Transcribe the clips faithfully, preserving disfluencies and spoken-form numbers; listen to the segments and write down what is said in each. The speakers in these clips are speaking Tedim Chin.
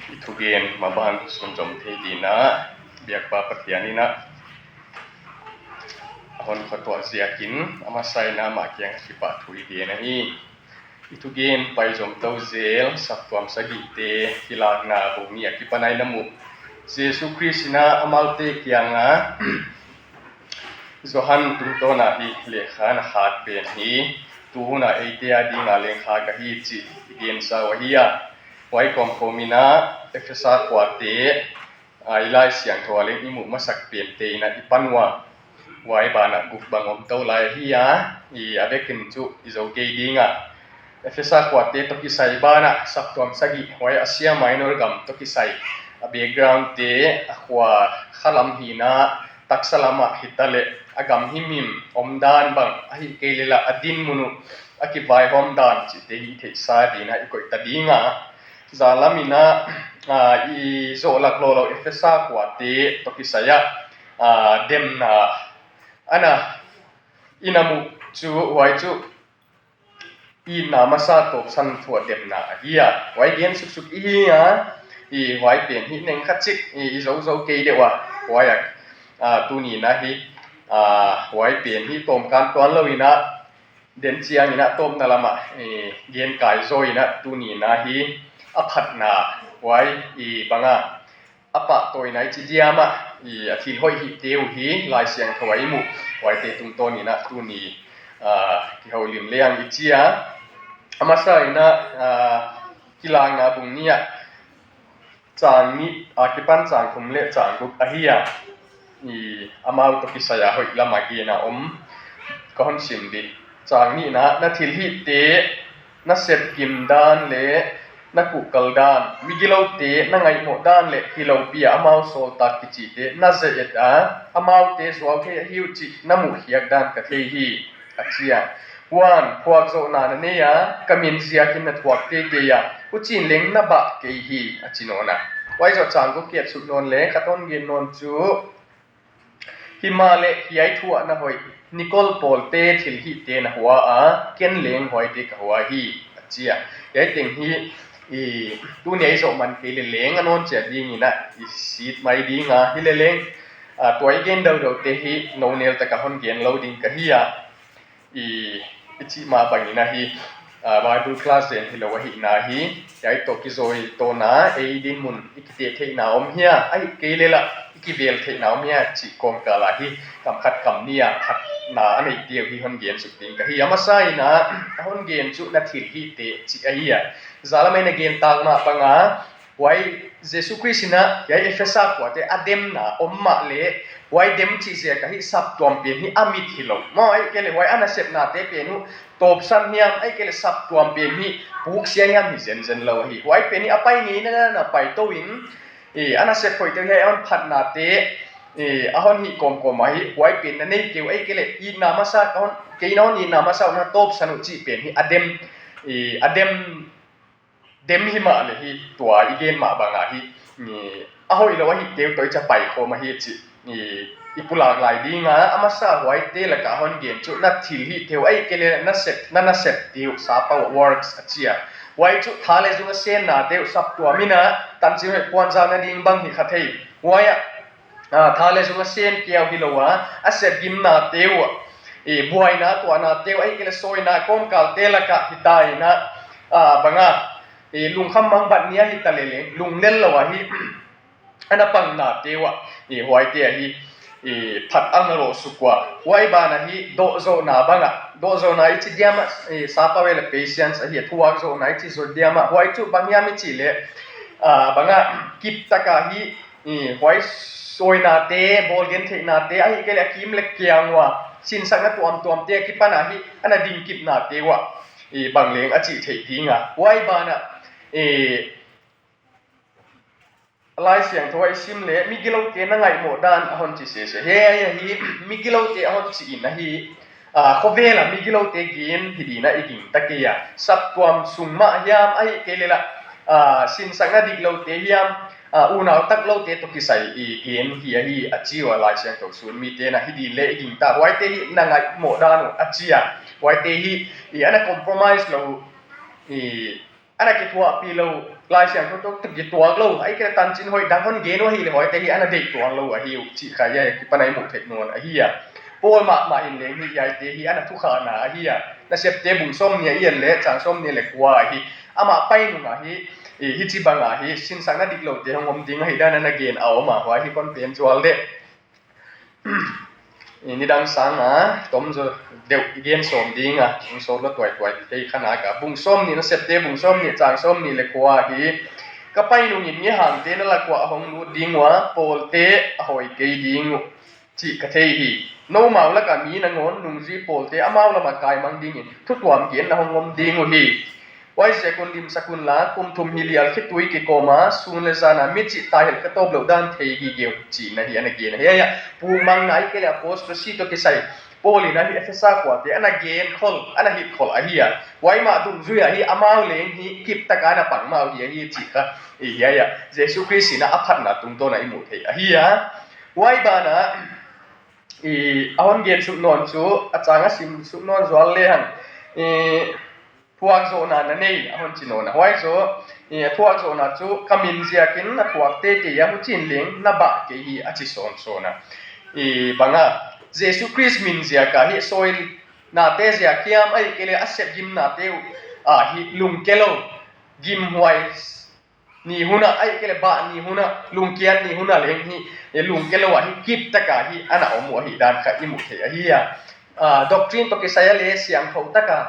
I thugen maban sunzom thei dinah biakpa Pathian inah a hon khuatuah ziakin a masa inah amah kiang a kipah thu i gen ahi. I thugen paizom to zel saptuam sagihte Kilakna bung nih a kipan a i na muh Jesu Khrist inah amaute kiangah Johan tungtawn ah hih lehkha na khak pen hi, tuhun ah eite a dingah lengkhak ahi cih i gensa uh ahi a. Huai kawmkawm inah Efesa khuate a i Lai Siangtho a leng i muh masak pente inah i pan uh a. Huai banah guk bang om to lai ahi a, i a vekin cu i zo kei ding a. Efesa khuate tawh kisai banah saptuam sagih, huai Asia Minor gam tawh kisai a backgroundte, a khua khalam hinah taksa lamah hitaleh a gam himhim omdan bang ahih kei leh lah a dinmun uh a kivaihawm dan cihte hi theihsa dinah i koihta ding a. Zalam inah i zawh laklawh lo Efesa khuate tawh kisai ah demna ana i na muh cu, huai cu itna masa tawpsan thuah demna ahi a. Huai gen suksuk i hi a, i huai pen hi neng khat cik i zozo kei deuh a. Huai a tuni inah hi huai pen hi tawmkan tuan lo inah den ciang inah tawpna lamah genkai zaw inah tuni inah hi a phatna huai i banga a pahtawina i ci diamah i a thil hoih hihte uh hi Lai Siangtho a i muh huaite tungtawn inah tuni kiholim leng i ci a. A masa inah Kilakna bung nih ah cang nih a kipan cang thum le cang guk ahi a. I amau tawh kisai a hoih lamah gen a om ka hon sim dih. Cang nihna, na thilhihte na sepgim dan le na kuhkal dan, migilote na ngaihmawh dan le hi lopi a amau sawltak kicite na ze-et a, amaute zuau thei ahi uh cih na muhkhiak dan ka thei hi, a ci a. Huan phuakzawhna na nei a, ka min ziakin na thuak teitei a, hucin leng na bah kei hi, a ci nawn a. Huai zawh cang guk kiat suk nawn le khat hon gen nawn cu Himahleh hiai thu ah na hoih, Nikol pawlte thilhihte na hua a, ken leng huaite ka hua hi, a ci a. Hiai teng hi i tuni a i zawh man kei leh leng a nawn ciat dingin ah i sit mai ding a, hi leh leng tua i gen dodote hi no nel tak a hon gen lo ding ka hi a. I, i cih mah bangin ahi, Bible class zen hi lo ahihna hi, hiai tawh kizawi tawna ei dinmun i kiteh theihna om hia, ahih kei leh lah i kivel theihna om hia cih kawmkal ah hi kam khat kam nih a phatna a neihte uh hi hon gen suk ding ka hi. A masa in ah a hon gen cu na thilhihte cih ahi a, zalam a i na gen tak mah banga huai Jesu Khrist in ah hiai Efesa khuate a demna om mah leh huai dem cih ziak ahi saptuam pen hi a mit hi lo maw, ahih kei leh huai a nasepnate pen uh tawpsan hiam, ahih kei leh saptuam pen hi puksia hiam hi zenzen lo ahi. Huai pen hi a pai ngeina na pai to in a nasep hoihte uh hiai a hon phatnate a hon hih kawmkawm ahi. Huai pen na neite uh, ahih kei leh itna masa ka hon, kei na hon itna masa uh na tawpsan uh cih pen hi a dem, a dem dem hi mah leh hi tua i gen mah banga hi a hoih lo ahihte uh tawh i ca paikhawm ahi cih i pulak lai ding a. A masa huaite lakah hon gen cu na thilhihte uh, ahih kei leh na sep, na nasepte uh, sapa uh, works a ci a. Huai cu tha le zung a sennate uh saptuam in ah tancin hoih puanzau nading bang hi kha thei. Huai ah tha le zung a sen kiau hi lo a, a sepgimnate uh, buaina tuahnate uh, ahih kei leh sawina kawmkalte lakah hi ta in ah banga lungkham mangbat nia hi ta leh leng lunglel lo ahi a na pangnate uh, huaite ahi phat a na lawh suk uh a. Huai ban ahi dawhzawhna bangah, dawhzawhna i ci diam ah, sapa uh leh patience ahi a, thuakzawhna i ci zaw diam ah, huai cu bang hiam i cih leh banga kiptak ahi huai sawinate, bawlgen theihnate, ahih kei leh a kim le kiang uh a sinsakna tuamtuamte a kipan ahi a na dingkipnate uh bang leng a cih theih ding a. Huai banah Lai Siangtho ah i sim leh migilote na ngaihmawh dan a hon ci sese. Hiai ahi migilote a hon cih in ahi, khawvel a migilote gen hi ding in ah i gingta kei a, saptuam sung mah hiam, ahih kei leh lah sinsakna diklote hiam, unau taklote tawh kisai i gen hi ahi a ci uh a. Lai Siangtho sun mite in ah hi ding leh i gingta, huaite hi na ngaihmawh dan uh a ci a. Huaite hi a na compromise lo uh, a na kithuahpih lo uh, Lai Siangtho tawh kituak lo, ahih kei leh tancin hoih dang hon gen uh ahih leh huaite hi a na deih tuan lo ahi uh cih kha hiai a kipan a i muh theih nawn ahi a. Paul mahmah in leng hi hiaite hi a na thukhahna ahi a. Nasepte bung sawmnih a i et leh chang sawmnih leh kua ahi. Amah pai nung ahi, hici bang ahi, sinsakna dik lote hong om ding ahih dan a na gen a om a, huai hi kon pen zual deh. Nidang sang a tom zaw deuh i gen sawm ding a, hong sawt lua tuaituai kei kha nak a. Bung sawmnih, Nasepte bung sawmnih chang sawmnih leh kua hi. Ka pai nungin mihangte na lak uah a hong lut ding uh a, pawlte a hawi kei ding uh cih ka thei hi. Nomau lakah mi nangawn nungzui pawlte amau lamah kaimang dingin thutuam genna hong om ding uh hi. Huaiziak un limsak unla, kum thum hi lial khitui kikawm a, sun leh zan a mi cih taihelh ka tawp loh dan thei gige un, cihna hi a na gen ahi a. Pukmangna ahih kei leh apostasy tawh kisai Paul in ahi Efesa khuate a na genkhol, a na hilhkhol ahi a. Huai mah dungzui ahi amau leng hi kiptak a na pang mah uh hi ahi cih kha. Hiai a Jesu Khrist in a phatna tungtawn a i muh theih ahi a. Huai ban a, a hon gen suk nawn chu, a chang a sim suk nawn zual lehang, thuakzawhna na nei a hon ci nawn a. Huai zaw, a thuakzawhna chu ka min ziakin na thuak teitei a, huchiin leng na bah kei hi a ci sawnsawn a. Bang a, Jesu Khrist min ziak a hi sawinate ziak hiam ahih kei leh a sepgimnate uh a hi lungke lo, gimhuai ni hun a, ahih kei leh bah ni hun a, lungkiat ni hun a leng hi lungke lo a hi kiptak a hi a na om uh ahih dan kha i muh theih ahi a. Doctrine tawh kisai a leh siangtho tak a,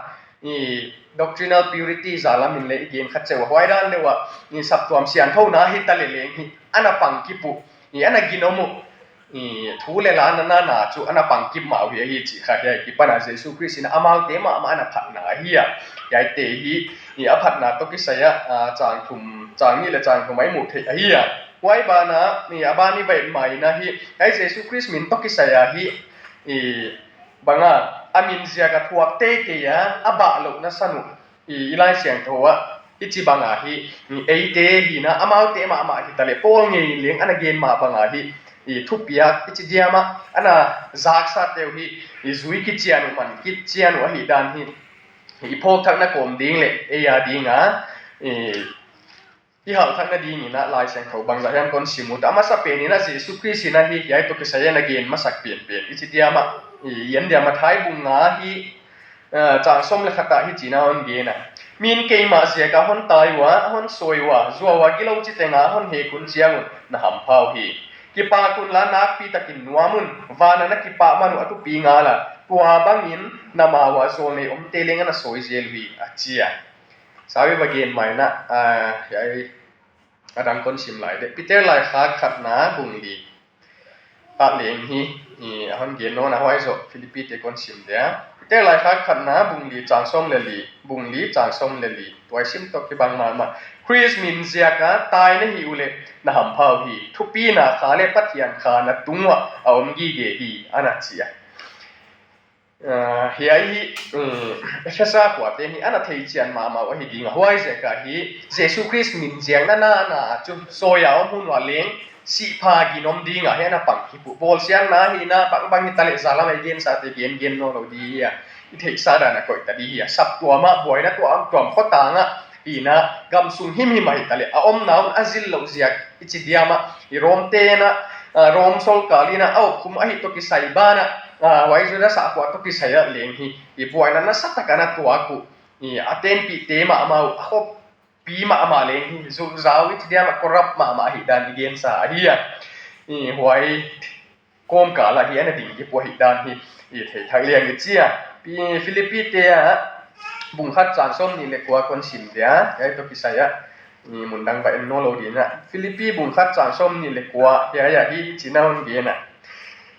doctrinal purity za lam in leh i gen kha cheu a, huai dan deuh a saptuam siangthona hi ta leh leng hi a na pang kip uh, a na ginom uh. Thu leh la na na na chu a na pang kip mah uh hi ahi cih kha hiai kipan a Jesu Khrist in amaute mahmah a na phatna ahi a. Hiaite hi a phatna tawh kisai a chang thum, chang nih leh chang thum a i muh theih ahi a. Huai ban a, a ban i va et mai in ahi, hiai Jesu Khrist min tawh kisai a hi, bang a, a min ziak a thuak teitei a a bah lohna san uh i Lai Siangtho ah hici bang a hi, eite hi na, amaute mahmah hi ta leh Paul ngei in leng a na gen mah bang a hi, thupiak hici diam a a na zaksate uh hi zui kician uh, man kician uh ahih dan hi i phawkthakna kawm ding leh ei a ding a i halhthakna dingin a Lai Siangtho bangzah hiam kon sim ut a, a masa pen in a Jesu Khrist in ahi hiai tawh kisai a na gen masak penpen hici diam a, i en diam a, Matthai bung nga hi chang sawm leh khat ah hici in a hon gen a: Mi'n keimah ziak a hon tai ua, a hon sawi ua, zuau a gilo citeng a hon hek hun ciangun na hampha uh hi. Kipak unla nakpi takin nuam un, van a na kipahman uh a thupi ngal a, tua bangin na ma uah zawlnei omte leng a na sawi zel uh hi, a ci a. Sau i va gen mai in a, hiai a dang kon sim lai deh. Peter laikhak khatna bung li ah leng hi a hon gen nawn a, huai zaw Philippite kon sim dia. Peter laikhak khatna bung li chang sawm leh li, bung li chang sawm leh li, tua i sim tawh kibang mahmah. Khrist min ziak a tai na hih uh leh na hampha uh hi. Thupina kha leh Pathian kha na tung uah a om gige hi, a na ci a. Hiai hi Efesa khuate hi a na thei cian mahmah uh ahi ding a, huaiziak a hi Jesu Khrist min ziak na na na chu sawi a om hun uah leng sihpha ginom ding a hi a na pang kip uh. Bawlsiatna hi na, bangbang hi ta leh za lam a i gensate gengen nawn lo ding hi a, i theihsa dan a koih ta ding hi a. Saptuam ah, buaina tuamtuam, khotang ah hi na, gamsung himhim ah hi ta leh a omna hun a zil loh ziak hici diam a, i Rom te na, Rom sorkar in a a opkhum ahih tawh kisai ban a, huai Juda sahkhua tawh kisai a leng hi i buaina nasatak a na tuak uh, a tenpihte mahmah uh, a khopi mahmah leng hi zulzau hici diam a corrupt mahmah ahih dan i gensa ahi a. Huai kawmkal ah hi a na ding kip uh ahih dan hi i theihthak liang i ci a. Philippite ah bung khat chang sawmnih leh kua kon sim dia, hiai tawh kisai a mundang va en nawn lo ding a. Philippi bung khat chang sawmnih leh kua, hiai ah hici in a hon gen a: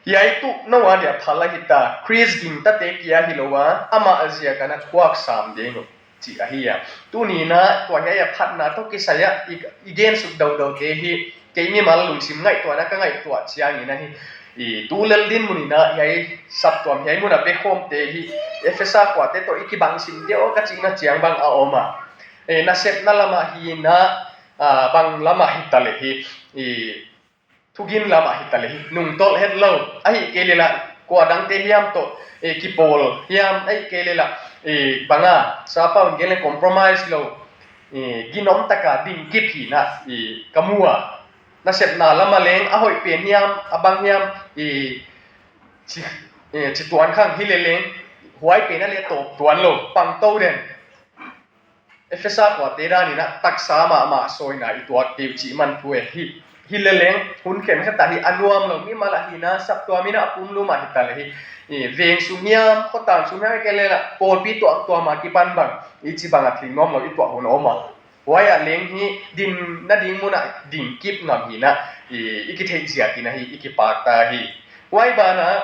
Hiai tuh nou a dia phal ahi ta, Khrist gingtate kia hi lo a, amah ziak a na thuak sam ding uh, cih ahi a. Tuni in a tua hiai a phatna tawh kisai a i gensuk dodote hi kei mimal lungsim ngaihtuahna ka ngaihtuah ciangin ahi, i tulel dinmun in a hiai saptuam hiai mun a bekhawmte hi Efesa khuate tawh i kibang sim diau ka cihna ciang bang a om a, nasepna lam ah hi na, bang lam ah hi ta leh hi, thugin lam ah hi ta leh hi nungtolh het lo, ahih kei leh lah kua dangte hiam tawh kipawl hiam, ahih kei leh lah bang a, sapa un gen leh compromise lo, i, ginom taka ding kip hi na, i, ka mu a. Nasepna lama leng a hoih pen hiam, a bang hiam, i, ci, i, ci tuan khang hi le leng, huai pen a le tawp tuan lo, pang to den. Efesa khuate dan in a taksa mahmah sawina i tuak teu cih man thu e hi. Hi le leng, hun khenkhat ah hi a nuam lo, mimal ah hi na, saptuam in a pumlum ah hi ta le hi. I, veng sung hiam, khotang sung hiam, ke le la, pawlpi tuamtuam a kipan bang, i ci bang a thil nuam lo i tuah hun a om a. Huai ah leng hi, din na ding mun ah ding kip ngam hi na, i, i kitheih ziak in a hi, i kipak ta hi. Huai ban ah,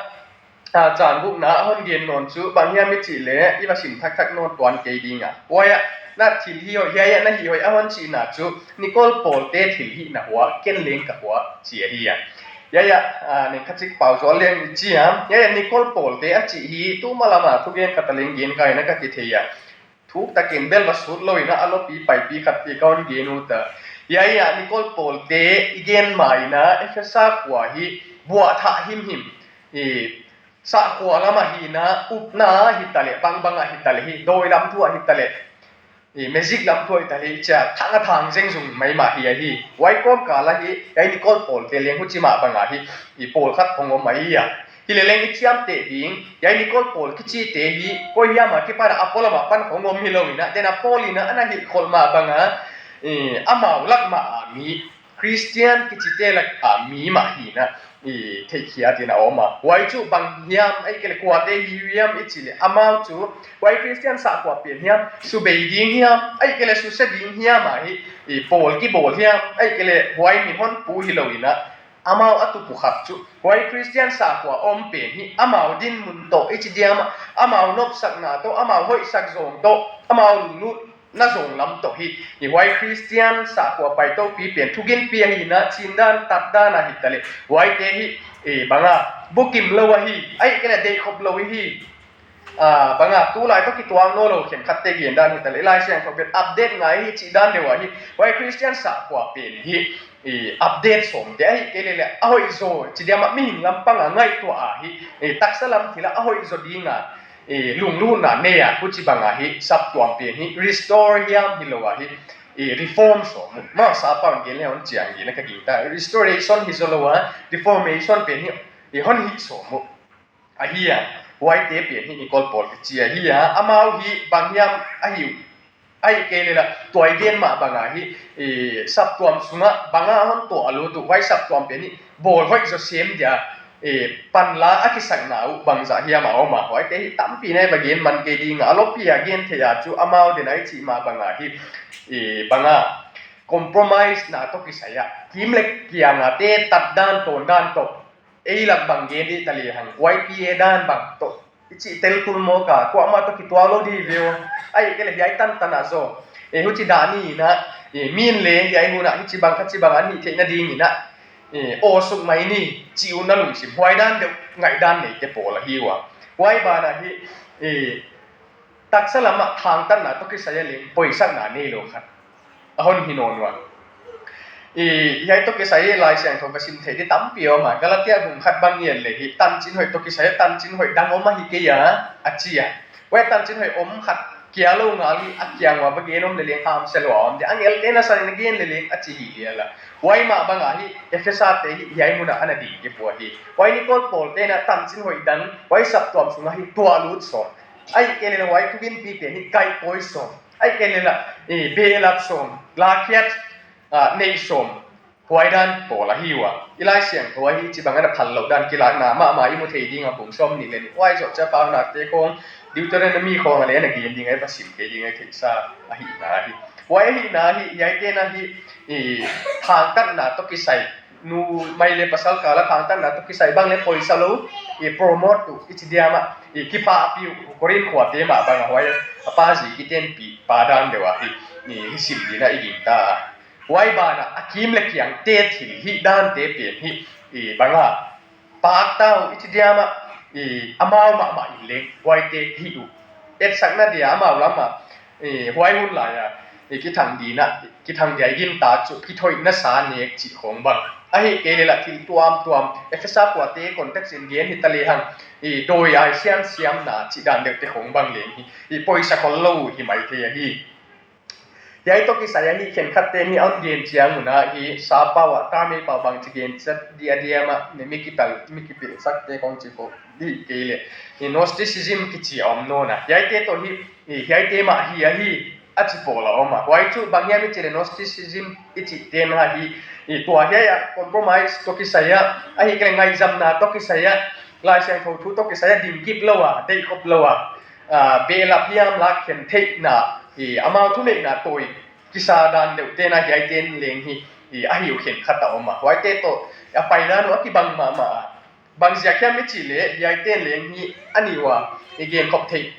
a, cang gukna a hon gen nawn cu, bang hiam i cih leh, i va sim thakthak nawn tuan kei ding a. Huai ah, na thil hih hoih, hiai ah na hih hoih a hon cihna cu, Nicole Pawlte thil hihna hua, ken leng ka hua, ci a hi a. Hiai ah, a, ning kha cik pau zual leng i ci a. Hiai ah Nicole Pawlte a cih hi, tu ma lam a thugen khat a leng gen kai na ka kithei a. Thuk takin bel va sut lo in a, a lopi paipi khat pi ka hon gen uh ta. Hiai ah Nicole Pawlte i gen ma in a, Efesa khua hi, buah thah himhim. I, sahkhua lam ah hi na, upna hi ta le, bangbang ah hi ta le hi, dawi lam thu ah hi ta le, i, magic lam thu ah hi ta le, cia thang a thang zengzung maimah hi a hi. Huai kawmkal ah hi, hiai Nicole Pawlte leng huci mah bang a hi, i, pawlkhat hong om a hi a. Hi le leng i ciamteh ding, hiai Nicole Pawl kicite hi, koi hiam a kipan a, a pawl lam a pan hong om hi lo in a, den a pawl in a, ana hilh kholh mah bang a, i, amau lak mah a mi, Khristian kicite lak a mi mah hi na, i, theihkhiat in a om a. Huai cu bang hiam, ahih kei leh kuate hi hiam i cih leh amau cu, huai Khristian sahkhua pen hiam, subei ding hiam, ahih kei leh susia ding hiam a hi, i, pawl kibawl hiam, ahih kei leh huai min hon pu hi lo in a, amau a tupu khat cu, huai Khristian sahkhua om pen hi, amau dinmun tawh i ci diam a, amau nopsakna tawh, amau hoihsak zawng tawh, amau lunglut na zawng lam tawh hi, i, huai Khristian sahkhua paitopi pen thuginpi ahi na, cindan tatdan ahi ta le, huaite hi, i, bang a, bukim lo ahi, ahih kei leh deihkhop lo ahi, a, bang a, tulai tawh kituak nawn lo khenkhatte gen dan hi ta le, Lai Siangtho pen update ngai hi cih dan deuh ahi, huai Khristian sahkhua pen hi, i, update sawmte ahih kei leh leh, a hoih zaw, ci diam a mihing lam pang a ngaihtuah ahi, i, taksa lam thil a, a hoih zaw ding a, i, lunglutna nei a, huci bang a hi, saptuam pen hi, restore hiam hi lo a hi, i, reform sawm uh. Masa pau in gen leh hon ciang hi na ka ging ta. Restoration hi zaw lo a, reformation pen hi, i, hon hih sawm uh. Ahi a, huaite pen hi Nicole Pawl kici ahi a, amau hi bang hiam ahi uh. Ahih kei leh lah, tua i gen mah bang a hi, i, saptuam sungah bang a hon tuah a lut uh, huai saptuam pen hi, bawl hoih zaw sem dia, i, panla a kisakna uh bangzah hiam a om a, huaite hi tampi na i va gen man kei ding a, a lopi a gen theih a cu amau den a i cih mah bang a hi, i, bang a, compromise na tawh kisai a, kim le kiang a te tatdan tawndan tawh, ei lak bang gen dih ta lehang, Y P A dan bang tawh i cih tel tul mawk a, kuamah tawh kituak lo dih ve aw. Ahih kei leh hiai tantan ah zaw, e, huci dah ni in ah, e, min le hiai hun ah hici bang khaci bang an hih theih nading in ah, e, aw suk mai ni cih uh na lungsim, huai dan deuh ngaihdan neite pawl ahi uh a. Huai banah hi, e, taksa lamah thangtatna tawh kisai a leng poisakna nei lo khat a hon hi nawn uh a. I, hiai tawh kisai Lai Siangtho va sim theih ding tampi a om a, Galatia bung khat bang i et leh hi, tancin hoih tawh kisai a tancin hoih dang om ahi kei a, a ci a. Huai tancin hoih om khat kia lo ngal hi, a kiang ua va gen om leh leng hamsia lua om ding, angelte na sanin a gen leh leng a ci hi lial a. Huai mah bang a hi, Efesa te hi, hiai mun ah ana ding kipua hi. Huai Nicole Pawl te na tancin hoih dang, huai saptuam sungah hi tuah lut sawm. Ahih kei leh lah huai thuginpi pen hi kaihpawi sawm. Ahih kei leh lah, e, behlap sawm, lakhiat, a, neih sawm, huai dan pawl ahi uh a. I Lai Siangtho ah hici bang ana phal loh dan kilakna mahmah i mu thei ding a, bung sawm nih leh nih. Huai zawh ciang Paunakte khawng, Deuteronomy khawng a leh ana gen ding a, i va sim kei ding a, i theihsa ahihna ahi. Huai ahihna ahi, hiaite na hi, i, thangtatna tawh kisai, numei leh pasal kal a thangtatna tawh kisai bang leh poisa lo, i, promote uh i ci diam ah, i, kipahpih uh, Korin khuate mah bang a huai a pa zi kitenpih pa dan deuh a hi, i, hi sim ding a i gingta a. Huai banah a kim leh kiangte thil hih dante pen hi, i, bang a, pakta uh i ci diam ah, i, amau mahmah in leng huaite hih uh. Etsakna dia amau lamah, e, huai hun lai a, e, kithang ding a, kithang dia i gingta cu kithoihna sa nek cih khawng bang. Ahih kei leh lah thil tuamtuam, Efesa khuate context in gen hi ta lehang, e, dawi ai siamsiamna cih dan deuhte khawng bang leng hi, i, poisa khol lo hi mai thei ahi. Hiai tawh kisai ahi khenkhatte ni a hon gen ciang un ah hi sapau ah tamei pau bangci gen ciat dia dia mah ni mi kipal mi kipilsakte kong ci ko dih kei leh hi Gnosticism kici a om nawn a hiaite tawh hi hiaite mah hi ahi a ci pawl a om a. Huai cu bang hiam i cih leh Gnosticism i cih ten ah hi tua hiai ah compromise tawh kisai ah ahi kei leh ngaihzamna tawh kisai ah Lai Siangtho thu tawh kisai ah dingkip lo a deihkhop lo a behlap hiam lak khen theihna amau thuneihna tawi kisa dan deuh ten ah hiaite leng hi ahi uh khenkhat a om a. Huaite tawh a paidan uh a kibang mahmah a. Bang ziak hiam i cih leh hiaite leng hi a nih uh a i genkhop theih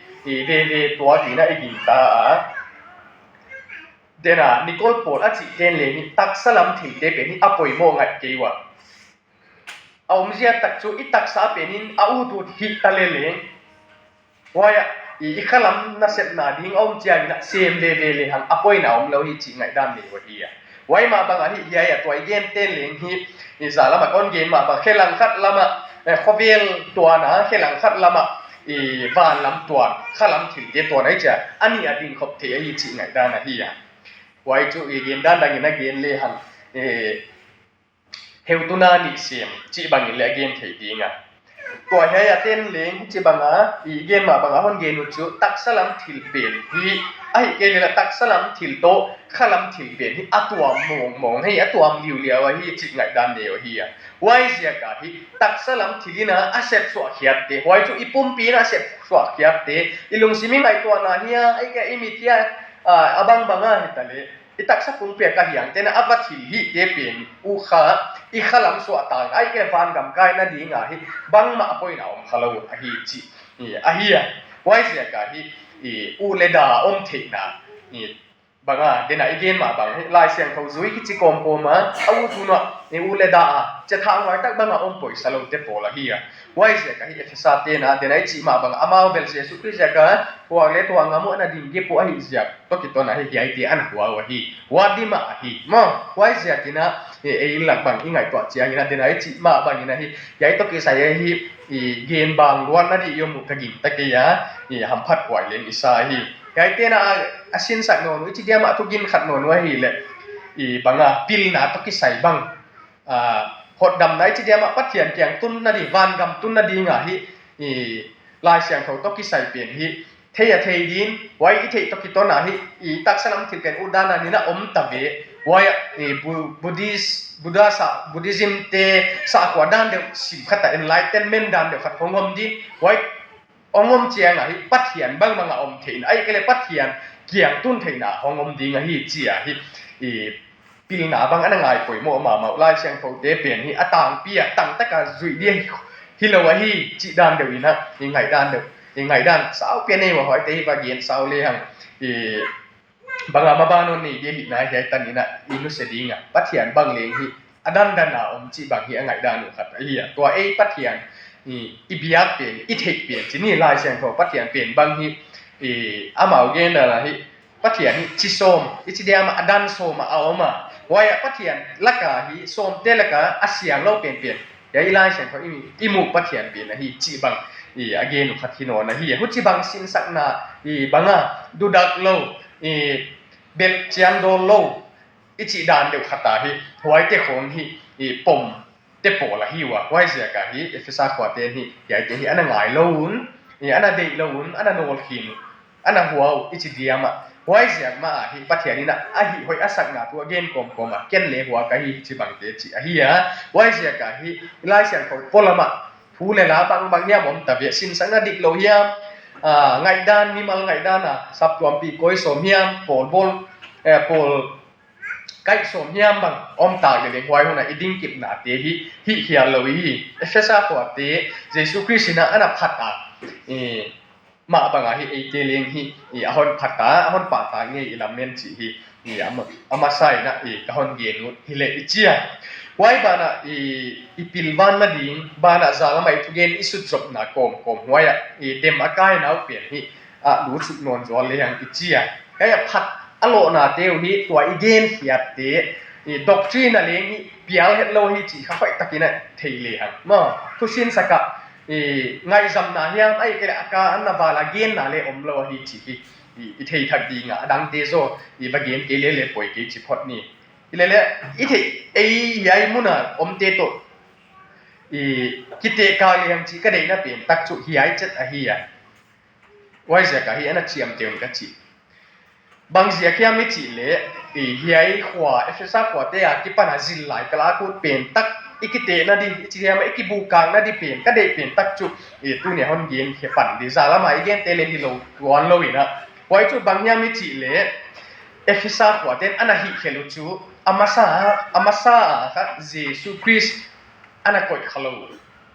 veve tua ding ah i gingta a. Dena Nicole Paul a cihte leng hi taksa lam thilte pen hi a poimawh ngaih kei uh a. A omzia tak cu i taksa pen in a utut hih ta leleng huai ah i khalam nasepna ding a om ciangin ah sem veve lehang a poina om lo hi cih ngaihdan nei uh ahi a. Huai mah bangah hi hiai ah tua i gen ten leng hi i za lamah kon gen mah bang khelang khat lamah khovel tuana khelang khat lamah i vanlam tuan khalam thilte tuan ahi cia a nih a dingkhop thei ahi cih ngaihdan ahi a. Huai cu i gen dan dangin a gen lehang heutuna nih sem cih bangin le a gen thei ding a. Tua hiai a ten leng hi ci banga i gen mah banga hon gen uh cu taksa lam thil pen hi ahi kei leh taksa lam thil tawh khalam thil pen hi a tuam mawngmawng hi a tuam liuliau ahi cih ngaihdan nei uh ahi a. Huai ziak ah hi taksa lam thil in a sep suahkhiatte huai cu i pumpi in a sep suahkhiatte i lungsim i ngaihtuahna hi a i ka i mit hi a a bangbang a hi ta leh i taksa pumpi a ka hiang tena a va thil hihte pen uh kha i khalam suahtang ai ke vangam kai nading ah hi bangmah a poina om kha lo ahi cih ahi a. Huai ziak ah hi uh le da om theihna banga dena i gen mah bang hi Lai Siangtho zui kici kawmkawm a a ut hun ah uh le da a cia thanghuai tak banga om poisa lote pawl ahi a. Huai ziak ah hi Efesa tena dena i cih mah bang amau bel Jesu Khrist ziak a huak le tuang a muh ana ding gip uh ahi ziak tawh kiton ahi hiaite ana hua uh ahi hua dim ah ahi maw. Huai ziakin ah ei lak bang i ngaihtuah ciangin ah dena i cih mah bangin ahi hiai tawh kisai ahi i gen bang luat nadih i om uh ka gingta kei a i hamphat huai leng i sa ahi. Hiaite na a sinsak nawn uh i ci diam ah thugin khat nawn uh ahi leh i banga pilna tawh kisai bang hotdamna i ci diam ah Pathian kiang tun nading vangam tun nading ah hi i Lai Siangtho tawh kisai pen hi thei a thei din huai i theih tawh kiton ah hi i taksa lam thil pen utdan a nin a om ta ve. Huai ah i Buddhist Buddha sa Buddhism te sahkhua dan deuh sim khat ah enlightenment dan deuh khat hong om din huai hong om ciang ah hi Pathian bangbang a om theihna ai ke le Pathian kiang tun theihna hong om ding ahi ci ah hi i pilna bang ana ngai poimawh mahmah uh Lai Siangthote pen hi a tangpi ah tangtaka zuih dia hi lo ahi cih dan deuh in ah i ngaihdan deuh i ngaihdan saupi a nei uh a huaite hi va gen sau lehang i banga maban on nei dia hihna hiai tan in ah i nusia ding a Pathian bang leng hi a dandan a om cih bang hi a ngaihdan uh khat ahi a. Tua ei Pathian i biak pen i theih pen ci ni Lai Siangtho Pathian pen bang hi amau gen dan ah hi Pathian hi ci sawm i ci diam ah a dan sawm ah a om a. Huai ah Pathian laka hi sawmte laka a siang lo penpen hiai i Lai Siangtho i muh Pathian pen ahi cih bang a gen uh khat hi nawn ahi a. Huci bang sinsakna banga dudak lo belh ciandawl lo i cih dan deuh khat ah hi huaite khawng hi pom te pawl ahi uh a. Huai ziak ah hi Efesa khuate hi hiaite hi ana ngai lo un ana deih lo un ana nawlkhin uh ana hua uh i ci diam ah huai ziak mah ah hi Pathian in ah a hih hoih a sakna thu a gen kawmkawm ah ken le hua ka hi ci bangte cih ahi a. Huai ziak ah hi Lai Siangtho pualam ah thu le la bangbang hiam om ta ve sinsakna dik lo hiam ngaihdan mimal ngaihdan a saptuampi kawi sawm hiam pawl bawl pawl kaih sawm hiam bang om tak leleng huai hun ah i dingkipnate hi hih khial lo i hi. Efesa khuate Jesu Khrist in ah ana phat a mah bang ah hi eite leng hi a hon phat a a hon pahtak ngei i lamen cih hi a masa in ah ka hon gen uh hi leh i ci a. Huai banah i pilvan nading banah zalam ah i thugen i sutzopna kawmkawm huai ah i dem a kaina uh pen hi a lutsuk nawn zual lehang i ci a. Hiai a phat a lawhnate uh hi tua i genkhiatte i doctrine a leng hi pial het lo hi cih kha hoih takin a thei lehang maw thusinsak ah i ngaihzamna hiam ai kei leh a ka an na val a genna le om lo ahi cih hi i, i thei thak ding a, a dangte zaw i va gen kei lele poi kei ci phot ni. I lele i thei ei hiai muna omte tawh i kitehkak leng ci ka deihna pen tak cu hiai cet ahi a. Huaiziak ahi a na ciamteh un ka ci. Bang ziak hiam i cih leh i hiai khua, Efesa khuate a kipan a zin lai ka lak ut pen tak i kitehna di, i ci hiam i kibukakna di pen ka deih pen tak cu i tuni a hon gen khia pan di. Za lama i gente le hi lo tuan lo in a. Huai cu bang hiam i cih leh Efesa khuate in a na hih khel uh cu a masa, a masa a kha Jesu Khrist a na koih kha lo.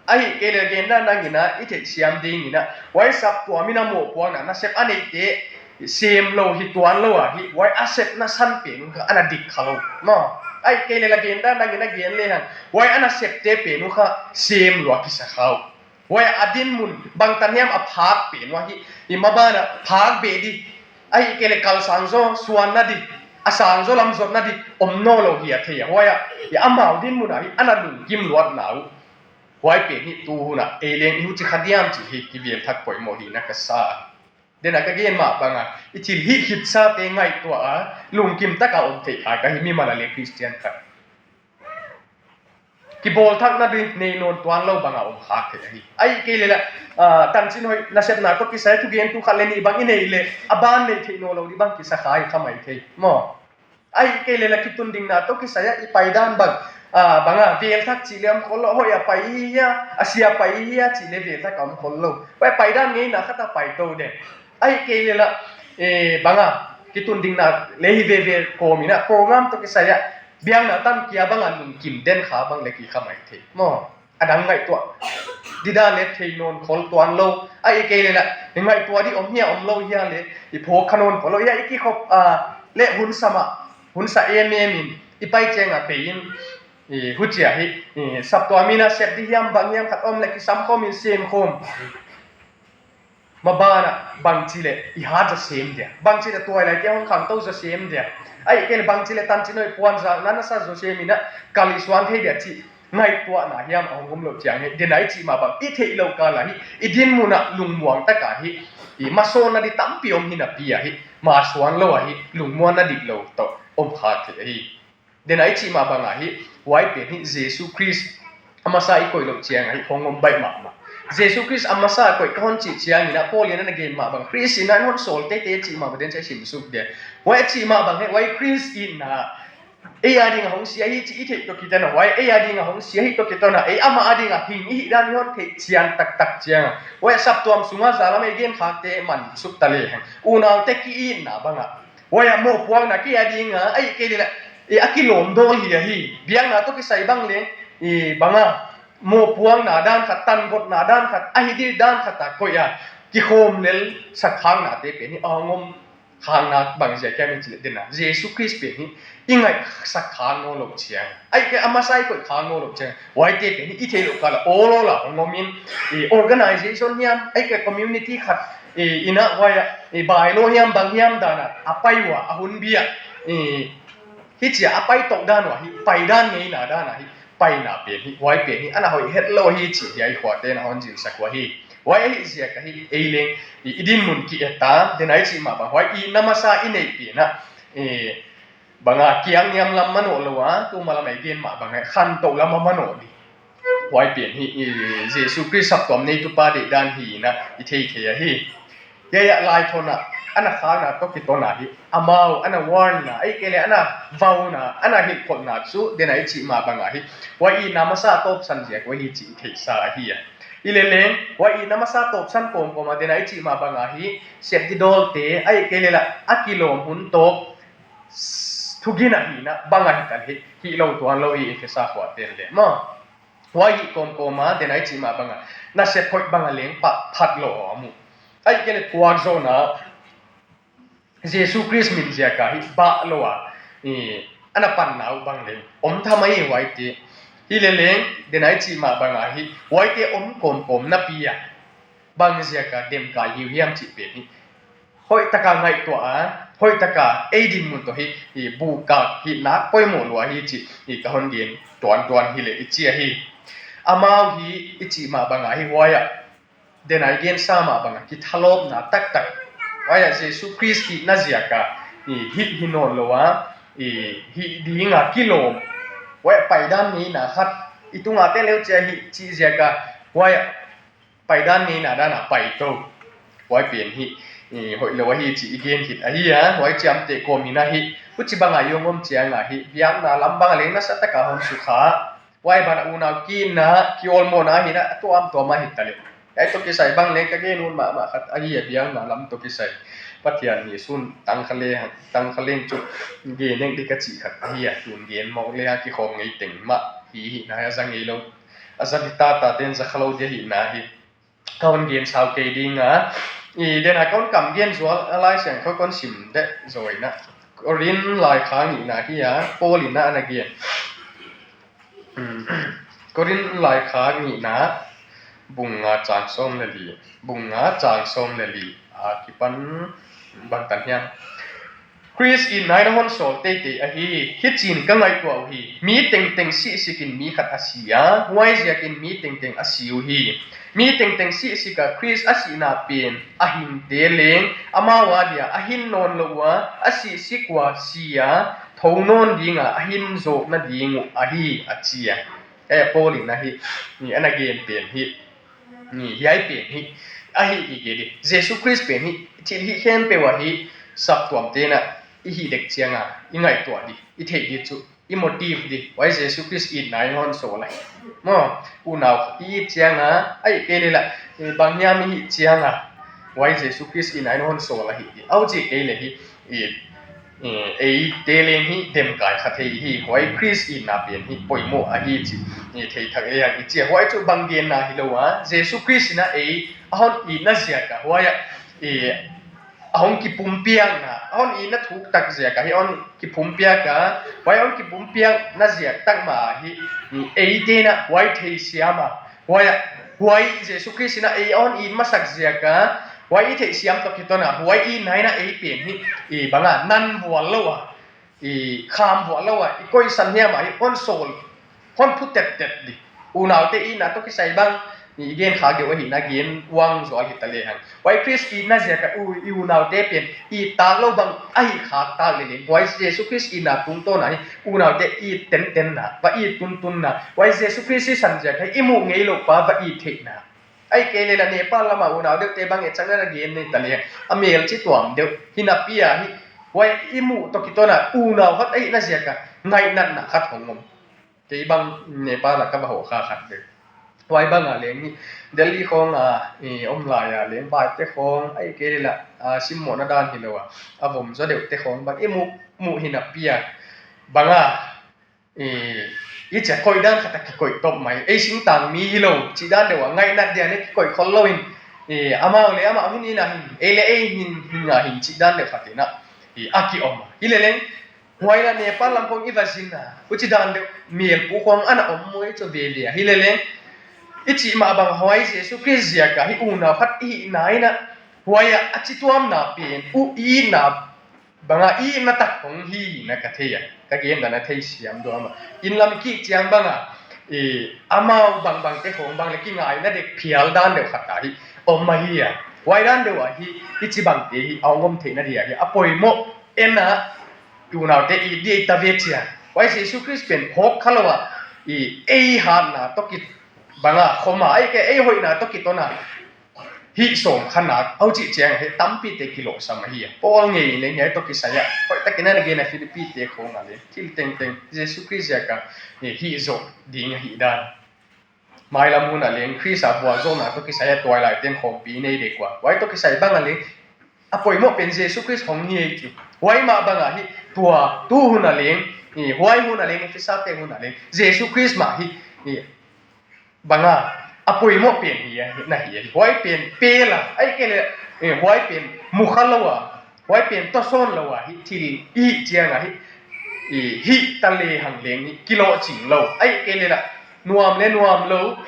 Ahih kei leh gendan dangin a i theihsiam dingin a, huai saptuam in a mawhpuakna nasep a neihte sem lo hi tuan lo a hi, huai a sepna san pen uh kha a na dik kha lo. Maw, ahih kei leh gendan dangin a gen lehang huai a nasepte pen uh kha sem lua kisa kha uh. Huai a dinmun bangtan hiam a phak pen uh a hi, i maban a phak beh di. Ahih kei leh kal sang zaw suanna di, a sang zaw lam zotna di om nawn lo hi a thei a. Huai a i amau dinmun a hi a na lungkim luatna uh. Huai pen hi tu hun a ei leng i huci kha diam cih hi kivial thak poimawh hi na ka sa. Dena ka gen mah bang a i thil hih khitsate ngaihtuah a lungkim taka om theih kha ka hi mimal a le Khristian khat. Kibawl thakna di nei nawn tuan lo bang a om khak theih ahi. Ahih kei leh la, ah, tancin hoih nasepna tawh kisai thugen tu khat le nih bang i neih leh a ban neih theih nawn lo di bang kisa kha i kha mai thei. Maw. Ahih kei leh la kitundingna tawh kisai a i paidan bang, ah, bang a vel thak cih leh om khol lo, hoih a pai hi hia, a sia pai hi hia cih leh vel thak a om khol lo. Pai paidan ngeina khat a pai to den. Ahih kei leh la, eh, bang a kitundingna le hi veve kawm in a program tawh kisai a biakna tan kia bang a lungkim den kha bang le kikha mai thei. Maw. A dang ngaihtuah dida le thei nawn khol tuan lo. Ahih kei leh la i ngaihtuah di om hia om lo hia le i phawk kha nawn khol lo hia i kikhop, ah, le hun sa mah, hun sa em em in i pai ciang a pei in, i huci a hi, i saptuam in a sep di hiam bang hiam khat om le kisam khawm in sem khawm. Maban a bangci leh i hat zaw sem dia, bangci leh tuailai tia hong khangto zaw sem dia. Ahih kei leh bangci leh tancin hoih puanzakna na sa zaw sem in a kal i suan thei dia cih ngaihtuahna hiam a hong om loh ciang hi. Dena i cih mah bang i theih loh kal a hi, i dinmun a lungmuang taka hi, i masawnna di tampi om hi napi a hi, masuan lo a hi, lungmuanna dik lo tawh om khak theih a hi. Dena i cih mah bang a hi, huai pen hi Jesu Khrist a masa i koih loh ciang a hi hong om baih mahmah. Jesu Khrist a masa a koih ka hon cih ciang in a Paul in a na gen mah bang Khrist in a hon sawl teitei a cih mah bang den cia i sim suk dia. Huai a cih mah bang hi, huai Khrist in a ei a ding a hong sia hi cih i theih tawh kitawn a, huai ei a ding a hong sia hi tawh kitawn a, ei amah a ding a hing i hih dan i hon theih cian taktak ciang a, huai a saptuam sung a za lam ei gen khakte man suk ta lehang unaute ki-itna bang a, huai a mawhpuakna kei a ding a, ahih kei leh la, i a kilawm dawl hi a hi. Biakna tawh kisai bang leng, i bang a, mawhpuakna dan khat, tangotna dan khat, a hi di dan khat a koih a, kikhawm lel sak khaknate pen hi a hong om khakna bang ziak hiam i cih leh dena Jesu Khrist pen hi i ngaihsak khak nawn loh ciang, ahih kei a masa i koih khak nawn loh ciang, huaite pen hi i theih loh kal a awl awl a hong om in, i organization hiam, ahih kei community khat, i in a huai a, i bylaw hiam bang hiam dan a a pai uh a, a hun bia, i hici a a pai tok dan uh a hi, paidan ngeina dan a hi, paina pen hi, huai pen hi a na hoih het lo hi cih hiai khuate na hon zilsak uh a hi. Huai a hih ziak a hi, ei leng i, i dinmun ki-et a, dena i cih mah bang huai i na masa i neih pen a, i bang a kiang niam lam manawh lo a, tuma lam ei gen mah bang a khantoh lam a manawh di. Huai pen hi, i Jesu Khrist saptuam neitu pa deihdan hi in a i thei thei a hi. Hiai a laithawn a a na khakna tawh kitawn a hi, amau a na warn na, ahih kei leh a na vauna, a na hilhkholhna cu dena i cih mah bang a hi, huai i na masa a tawpsan ziak huai hi cih i theihsa a hi a. I leh leng huai i na masa a tawpsan kawmkawm a dena i cih mah bang a hi, sep di dawlte, ahih kei leh la a kilawm hun tawk thugin a hi in a bang a hi kan hi, hih lo tuan lo hi Efesa khuate leh maw. Huai hih kawmkawm a dena i cih mah bang a nasep hoih bang a leng pah phat lo a om uh. Ahih kei leh puak zawhna Jesu Khrist min ziak a hi bah lo a, i a na panna uh bang leng om thamai huaite. Hi leh leng dena i cih mah bang a hi huaite om kawmkawm napi a bang ziak a demkai hi uh hiam cih pen hi hoih taka ngaihtuah a, hoih taka ei dinmun tawh hi, hi bukkak hi nak poimawh lua hi cih hi ka hon gen tuantuan hi leh i ci a hi. Amau hi i cih mah bang a hi huai a, dena i gensa mah bang a kithalawpna taktak Huai ah Jesu Khrist hihna ziak a, i, hih hi nawn lo a, i, hih ding a kilawm. Huai ah paidan ngeina khat, i tungah te leu cia hih cih ziak a, huai ah paidan ngeina dan a paito. Huai pen hih, i, hoih lo ahi cih i gen khit ahi a, huai ciamteh kawmin ahi. Huci bang a i hong om ciang a hih, biakna lam bang a leng nasa tak a hong sukha. Huai ban a unau ki-itna, ki-awlmawhna ahihna a tuamtuam ahi ta leh. Hiai tawh kisai bang leng ka gen hun mahmah khat ahi a, biakna lam tawh kisai. Pathian ni sun tangkha le, tangkha leng cu gen eng dih ka cih khat ahi a, tun gen mawk le a kikhawm ngei teng mah hi hihna a za ngei lo. A za ni tata ten za kha lo dih ahihna hi. Ka hon gen sau kei ding a, i, den a ka hon kam gen zual a, Lai Siangtho ka hon sim deuh zaw in a. Korin laikhak nihna hi a, Paul in a ana gen. Um, Korin laikhak nihna, bung nga cang sawm le li, bung nga cang sawm le li a kipan bangtan hiam. Khrist in nai na hon sawl teitei ahi, hicin ka ngaihtuah uh hi. Mi tengteng sihsikin mi khat a si a, huai ziakin mi tengteng a si uh hi. Mi tengteng sihsik a Khrist a sihna pen a hingte leng amau a dia a hin nawn lo uh a, a sihsik uh a si a tho nawn ding a a hin zawh nading uh ahi, a ci a. Kei a Paul in ahi, ni ana gen pen hi, ni hiai pen hi, ahi kei kei di. Jesu Khrist pen hi, thil hih khempeuh ahi saptuam te na i hih dek ciang a i ngaihtuah di, i theih di cu i motive di, huai Jesu Khrist itna in hon sawl ahi. Maw, unau i it ciang a, ahi kei le lah, bang hiam i hih ciang a, huai Jesu Khrist itna in hon sawl ahi di. Au ci kei le hi, i, i, eite leng hi demkai kha thei hi, huai Khrist itna pen hi poimawh ahi ci, i, thei thak ei ang i ci a, huai cu bang genna hi lo a, Jesu Khrist in a ei a hon itna ziak a, huai a, i, a hong kipumpiakna, a hon itna thuk tak ziak a hi a hon kipumpiak a, huai a hon kipumpiakna ziak tak mah a hi, i, eite na huai theisiam a, huai a, huai Jesu Khrist in a ei a hon it masak ziak a, huai i theihsiam tawh kiton a, huai itna in a ei pen hi, i, bang a, nan vual lo a, i, kham vual lo a, i koihsan hiam a, i hon sawl, hon phu tettet di. Unaute itna tawh kisai bang, i, i gen khak deuh ahihna gen uang zual hi ta le hang. Huai Khrist itna ziak a u, i unaute pen it tak lo bang ahi khak tak le leng, huai Jesu Khrist itna tungtawn a hi unaute it tentenna, va it tuntunna, huai Jesu Khrist i san ziak a hi i muh ngei lo pa va it theihna. Ahi kei le lah Nepal lam a unau deuhte bang e cang na gen nei ta le, a mel ci tuam deuh hi napi a hi, huai i muh tawh kiton a unau khat ahihna ziak a ngaihnatna khat hong om. Kei bang Nepal a ka va hawh kha khat deuh. Huai bang a leng hi, Delhi khawng a, i, om lai a leng vaite khawng, ahi kei le lah, a, simmawhna dan hi lo a, a vom zaw deuhte khawng bang i muh, muh hi napi a, bang a, i, i ciah koih dan khat a kikoih top mai, ei singtang mi hi lo cih dan deuh a ngaihnat dia ne kikoih khol lo in, i, amau le amau hin ina hin, ei le ei hin, hin nga hin cih dan deuh khat in a, i, a kiom a. Hi le leng, huai lah Nepal lam khawng i va zin a, huci dan deuh, mialpu khawng ana om maw, i cu veve a. Hi le leng, i cih mah bang huai Jesu Khrist ziak a hi unau khat i hihna in a, huai a, a cituamna pen, u i itna bang a i itna tak hong hi na ka thei a, ka gen dan a theisiam duam a. Inn lam i kik ciang bang a, i, amau bangbangte khawng bang le kingaihna dek phial dan deuh khat a hi om ahi a. Huai dan deuh a hi, hici bangte hi a hong om theihna dia hi a poimawh en a, i unaute it di ei ta ve cia. Huai Jesu Khrist pen hawk kha lo a, i, ei hatna tawh ki bang a khom a, ei ke ei hoihna tawh kiton a, hih sawm kha nak, au cih ciang hi tampite kilawhsam ahi a. Paul ngei leng hiai tawh kisai a, hoih takin a na gen a Philippi te khawng a leng thil tengteng Jesu Khrist ziak a, hi, hih zawh ding ahih dan. Mailam hun a leng Khrist a vualzawlna tawh kisai a tuailaite in khawmpi nei dek ua. Huai tawh kisai bang a leng a poimawh pen Jesu Khrist hong hi ei cu. Huai mah bang a hi tua tu hun a leng, hi, huai hun a leng, Efesa te hun a leng, Jesu Khrist mah hi, hi, bang a, a poimawh pen hi a, na hi a, huai pen pel a, ahi kei le, eh, huai pen mukha lo a, huai pen tawsawn lo a, hi thil i hih ciang a hi, i hih ta le hang leng hi, kilawhcing lo, ahi kei le lah, nuam le nuam lo,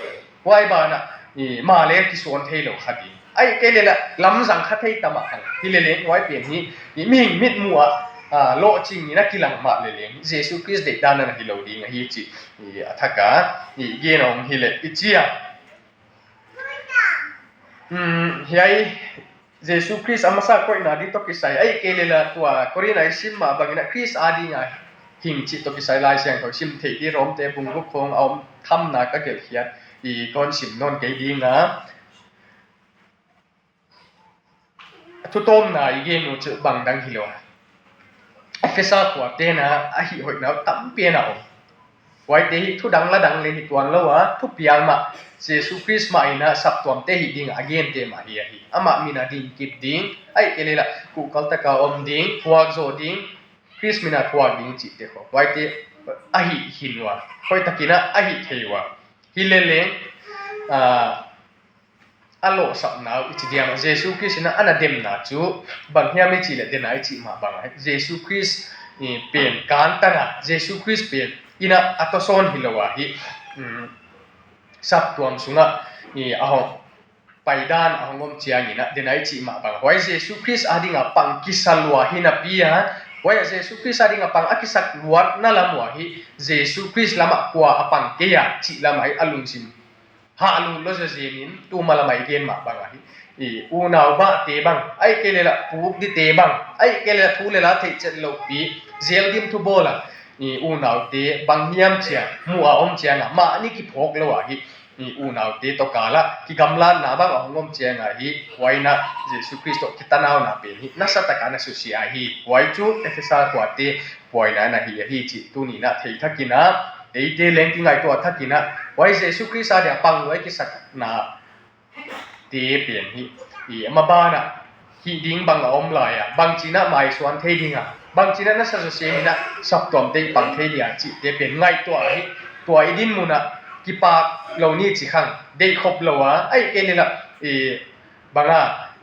huai ban a, i ma le kisuan thei lo kha ding. Ahi kei le lah, lamzang kha thei ta mah hang, hi le leng, huai pen hi, i mihing mitmuh ah, a, lawhcing in a kilang mah le leng, Jesu Khrist deihdan a na hi lo ding ahi cih, i, a thak a, i, gen a hong hi leh i ci a. Hmm, hiai Jesu Khrist a masa koihna ding tawh kisai, ahih kei leh la tua Korin a i sim mah bangin ah Khrist a dinga hing cih tawh kisai Lai Siangtho i sim theih ding Rom te bung guk khawng a om thamna ka gelhkhiat i ka hon sim nawn kei ding a. Thutawmna i gen uh cu bang dang hi lo a, Efesa khua te na a hih hoihna uh tampi a na om. Huaite hi thu dang la dang le hi tuan lo a, thupiang mah Jesu Khrist mah in ah saptuamte hih ding a gente mah hi ahi. Amah min a ding kip ding, ahih kei leh la kuhkal taka om ding, thuak zawh ding, Khrist min a thuak ding cihte khaw, huaite a hih hi uh a, hoih takin ah a hih thei uh a. Hi leleng, aa, a lawhsapna uh i ci diam a, Jesu Khrist in ah a na demna cu bang hiam i cih leh, dena i cih mah bang a, Jesu Khrist i pen kantan a, Jesu Khrist pen in ah a tawsawn hi lo a hi, um, saptuam sungah i a hong paidan a hong om ciangin ah, dena i cih mah bang a, huai Jesu Khrist a dinga pang kisa lua hi napi a, huai a Jesu Khrist a dinga pang a kisak luatna lam uh a hi, Jesu Khrist lamah kua a pang kei a cih lam a hi a lungsim hah lung lo zezenin tuma lamah i gen mah bang a hi, i unau bahte bang, ahih kei leh la puk dite bang, ahih kei leh la thu le la theih cet lopi zel dim thu bawl a, i unaute bang hiam cia muh a om ciangah mahni kiphawk lo a hi, i unaute tawh kal ah kigamlatna bang a hong om ciangah hi, huai in ah Jesu Khrist tawh kitanauna pen hi nasa taka na susia a hi. Huai cu Efesa khuate buaina na hi a hi cih tuni in ah thei thakin ah, eite leng kingaihtuah thakin ah, huai Jesu Khrist a dia pang huai kisakna te pen hi, i a maban ah hih ding bang a om lai a, bangci in ah maisuan thei ding a, bangci in ah nasa zaw siam in ah saptuamte i pang thei ding a cihte pen ngaihtuah hi. Tua i dinmun ah kipak lo ni ci khang, deihkhop lo a, ahih kei leh la i bang a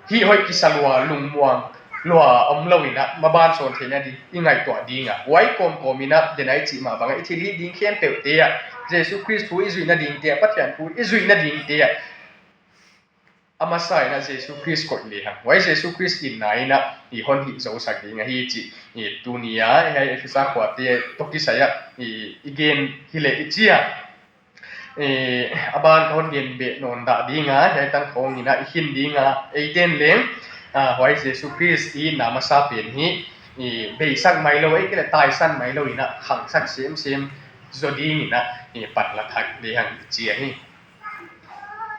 hih hoih kisa lua, lungmuang lua om lo in ah maban sawn theihna ding i ngaihtuah ding a, huai kawmkawm in ah dena i cih mah bang a i thilhih ding khempeuhte ah, Jesu Khrist thu i zuihna dingte ah, Pathian thu i zuihna dingte ah, a masa in ah Jesu Khrist koih lehang, huai Jesu Khrist itna in ah i hon hih zosak ding a hi cih i tuni a hiai Efesa khuate tawh kisai ah i, i gen hi leh i ci a, i a ban ka hon gen beh nawn dah ding a, hiai tang khawng in ah i khin ding a, eiten leng, a, huai Jesu Khrist i itna masa pen hi, i beisak mai lo, ahih kei leh taisan mai lo in ah khangsak semsem zaw ding in ah i pan la thak lehang i ci a hi.